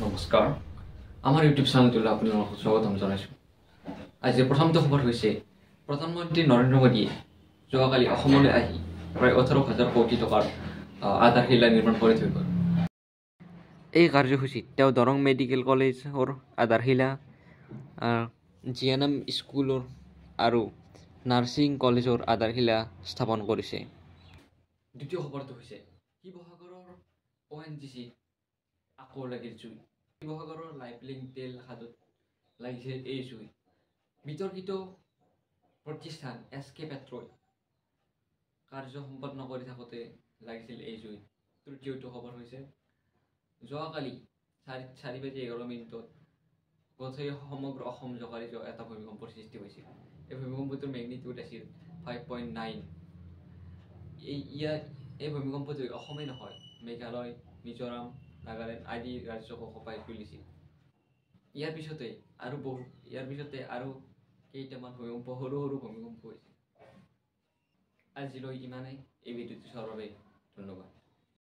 নমস্কাৰ, আমাৰ ইউটিউব চেনেলটোলৈ আপোনালোকক স্বাগতম জনাইছোঁ। আজিৰ প্ৰথমটো খবৰ হৈছে প্ৰধানমন্ত্ৰী নৰেন্দ্ৰ মোদীয়ে যোৱাকালি অসমলৈ আহি প্ৰায় 18,000 কোটি টকাৰ আধাৰশিলা নিৰ্মাণ কৰি থৈ গ'ল। এই কাৰ্যসূচীত তেওঁ দৰং মেডিকেল কলেজৰ আধাৰশিলা, জি এন এম স্কুলৰ আৰু নাৰ্ছিং কলেজৰ আধাৰশিলা স্থাপন কৰিছে। দ্বিতীয় খবৰটো হৈছে শিৱসাগৰৰ অ' এন জি চিত আকৌ লাগিল জুই। শিৱসাগৰৰ লাইফলিংক তেল খাদত লাগিছে এই জুই। বিতৰ্কিত প্ৰতিষ্ঠান এছ কে পেট্ৰল কাৰ্য সম্পন্ন কৰি থাকোঁতে লাগিছিল এই জুই। তৃতীয়টো খবৰ হৈছে যোৱাকালি 4:11 গোটেই সমগ্ৰ অসম জোকাৰি যোৱা এটা ভূমিকম্পৰ সৃষ্টি হৈছিল। এই ভূমিকম্পটোৰ মেগনিটিউড আছিল 5.9। এই ভূমিকম্পটোৱে অসমেই নহয়, মেঘালয়, মিজোৰাম, নাগালেণ্ড আদি ৰাজ্যকো কঁপাই তুলিছিল। ইয়াৰ পিছতে আৰু কেইটামান ভূমিকম্প, সৰু সৰু ভূমিকম্প হৈছিল। আজিলৈ ইমানেই। এই ভিডিঅ'টো চোৱাৰ বাবে ধন্যবাদ।